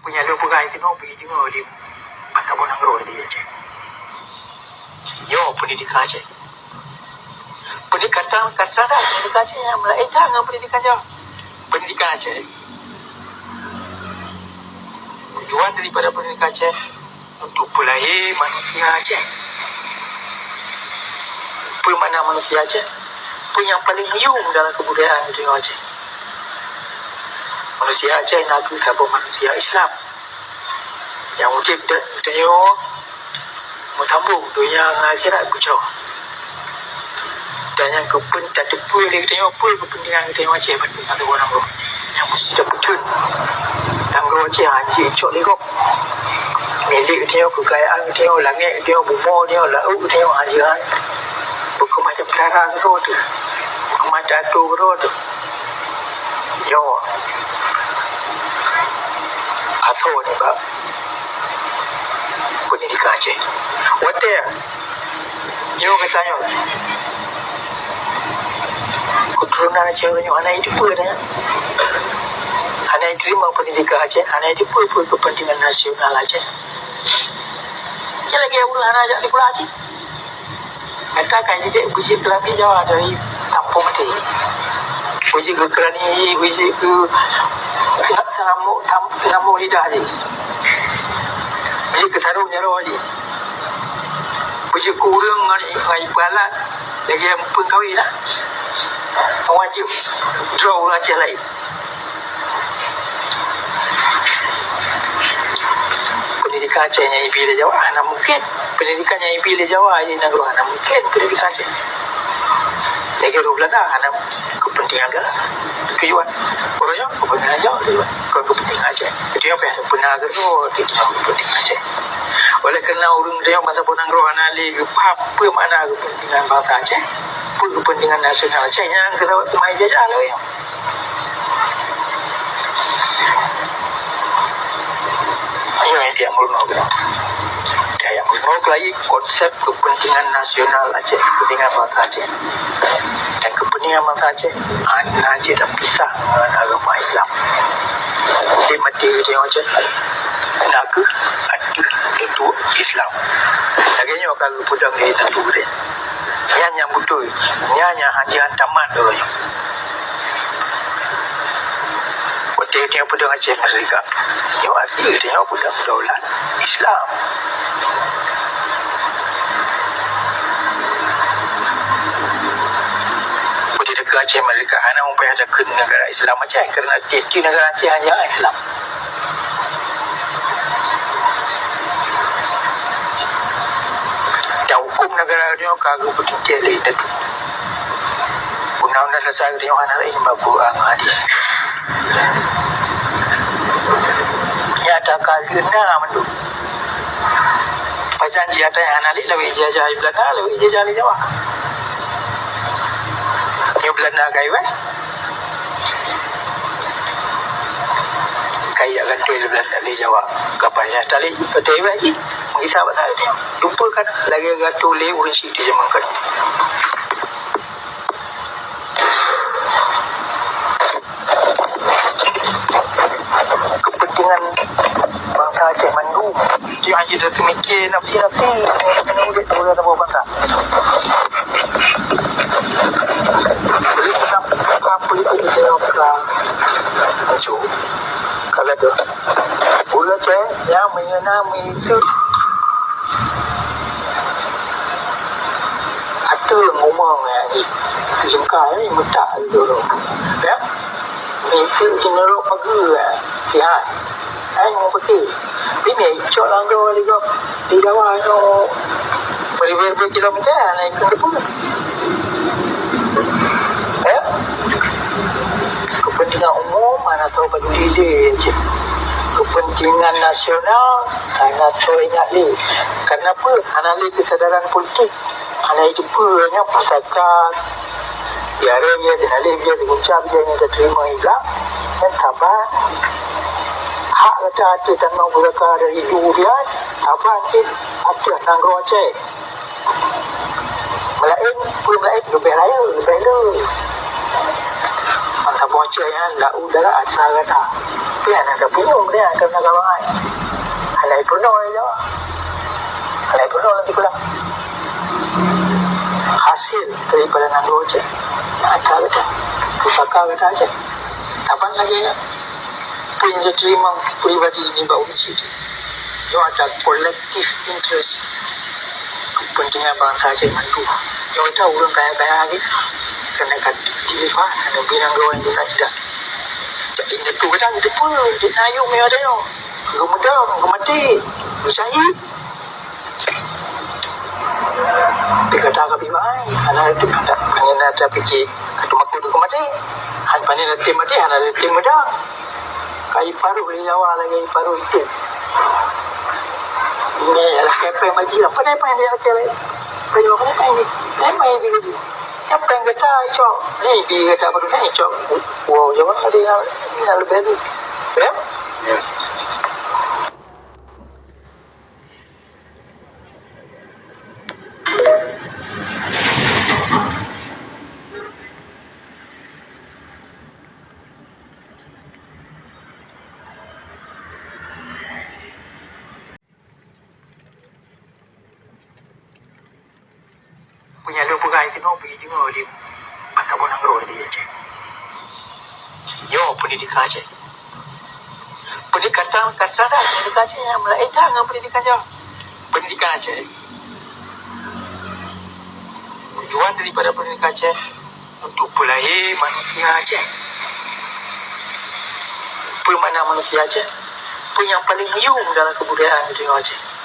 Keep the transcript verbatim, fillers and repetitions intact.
Peue nyang lôn peugah keunoe pih jideungoe lé bansaboh nanggroe di Aceh. Nyoe pendidikan Aceh. Pendidikan, kata-kata pendidikan Aceh nyang laén that ngon pendidikan Jawa. Pendidikan Aceh. Tujuan daripada pendidikan Aceh untuk peulahé manusia Aceh. Peue makna manusia Aceh? Peue nyang paleng yum dalam kebudayaan geutanyoe Aceh? Manusia Aceh na kheueh saboh manusia Islam nyang udeb dan geutanyoe meusambong donya ngon akhirat beujroh. Dan nyang keupen tateupeue lé geutanyoe peue keupeuntengan geutanyoe Aceh bandum saboh nanggroe. Nyang meusti tapeutheun, nanggroe Aceh hana jicok lé gob. Milék geutanyoe, keukayaan geutanyoe, langét geutanyoe, bumoe geutanyoe, laôt geutanyoe, hana jeuet. Beukeumah tapeutara keudroe teuh, beukeumah taatô keudroe teuh. Nyoe asoe nibak pendidikan Aceh. Watèe nyoe geutanyoe, keuturonan Aceh nyoe hana jiteupeue nyan. Hana jiteurimong pendidikan Aceh, hana jiteupeue peue keupeuntengan nasional Aceh. Nyan lagèe ureueng hana jak sikula cit. Gata ka jidék beujeuet keu lagèe Jawa dari kampung maté. Beujeuet keu keurani, beujeuet keu seunamong, seunamong lidah jih. Beujeuet keu sarong jaroe jih. Beujeuet keu ureueng ngon, ngon ipeualat lagèe peue kawin lah. Wajéb droe ureueng Aceh laén. Pendidikan Aceh nyang ibi lé Jawa hana mungken. Pendidikan nyang ibi lé Jawa di nanggroe hana mungken pendidikan Aceh. Lagèe ureueng Beulanda hana keupeuntengan Beulanda tujuan. Ureueng nyoe keupeuntengan Jawa tujuan. Kon keupeuntengan Aceh. Jadi apa nyang beuna keudroe di dalam keupeuntengan Aceh? Oleh karena ureueng nyoe bansaboh nanggroe hana lé geupaham peue makna keupeuntengan bansa Aceh, peue keupeuntengan nasional Aceh nyang geusabat teuma jijajah lé ureueng nyoe. Nyoe nyang tiep meurunoe keudroe. Tiep meurunoe keulai konsep keupeuntengan nasional Aceh, keupeuntengan bansa Aceh. Dan keupeuntengan bansa Aceh hana jeuet tapisah ngon agama Islam. Di maté geutanyoe Aceh na kheueh ateueh Islam. Lagèe nyoe ka geupeudong lé Datuk Gurèe. Nyan nyang beutôi, nyan nyang hana tamat lom. Watèe geutanyoe peudong Aceh Merdeka, nyoe arti geutanyoe peudong daulat Islam. Watèe takheun Aceh Merdeka hana meupayah takheun negara Islam Aceh, karena tiep-tiep negara Aceh hanya Islam. Dan huköm negara nyoe ka geupeutinggi lé indatu. Undang-undang dasar nyoe hana laén bak Quran hadis. Nyata ka lheueh na mandum. Pajan jih ata nyang hana lé lawét jijajah lé Beulanda, lawét jijajah lé Jawa. Nyoe Beulanda ka iwai. Ka ijak gantôi lé Beulanda lé Jawa. Ka payah talé, ka iwai jih. Meugisa bak saát nyoe. Jumpa kan lagèe geuatô lé ureueng syik di jameun ka nyoe. Keupeuntengan bansa Aceh mandum. Nyoe hana jeuet teumiké nafsi-nafsi, udép saboh bansa. Politik nyoe ka hancô. Ka gadoh. Ureueng Aceh nyang meunyoe na miseue ateueh ngumong, ya, di, di Jungkai, ya, meutak dulu. Ya. Miseue di nurok pageue, ya. Hai, ngumong putih. Tapi meucok nanggroe di gop, di Jawa nyoe beribu-ribu kilometer, naik ke depan. Ya. Kepentingan umum hana soe paduli lé cit. Kepentingan nasional hana soe ingat lé. Karena apa? Hana lé kesadaran politik. Hana jiteupeue nyan pusaka. Biar dia teunaleh, biar diguncang, biar nyang teurimong iblah. Nyan saban hak gata ateueh tanoh pusaka dari durian, saban cit ateueh nanggroe Aceh. Meulaén, peue meulaén leubeh rayeuk, leubeh le. Mantap. Bocor nyan lau darat atra gata. Pian ada punyueng dia akan meunaga bangai. Hana peurunoe lé Jawa. Hana peurunoe lé sikula. Hasil daripada nanggroe Aceh, atra gata, pusaka gata Aceh. Kapan lagèe nyan? Peue nyang jiteurimong pribadi nibak ureueng chik. Nyoe atra collective interest, kepentingan bansa Aceh mandum. Nyoe atra ureueng kaya-kaya lagèe keuneuk ka dileupah, hana bri nanggroe nyang guna tidak. Jadi, indatu gata geuteupeue, di na yum nyoe ada nyoe. Geumeudong, geumaté, geusyahid. Tapi gata ka bibai, hana ada, hana ada, hana ada pikir, ka teumakot keu maté. Han pané na tem maté, hana ada tem meudong. Ka iparoh lé Jawa lagèe iparoh item. Nyoe ialah kepeng maji lah. Pandai-pandai dia lakèe laén. Pandai-pandai dia. Pandai-pandai dia. Kepeng gata icok. Ni bi gata baru ni icok. Wow, Jawa ada yang nak lebih ni. Ya? Ya. Peue nyang lôn peugah keunoe pih deungö lé bansa nanggroe di Aceh. Nyoe pendidikan Aceh. Pendidikan, kata dah, pendidikan Aceh nyang meulaén that ngon pendidikan Jawa. Pendidikan Aceh. Tujuan daripada pendidikan Aceh untuk peulahé manusia Aceh. Peue makna manusia Aceh? Peue nyang paleng yum dalam kebudayaan di Aceh?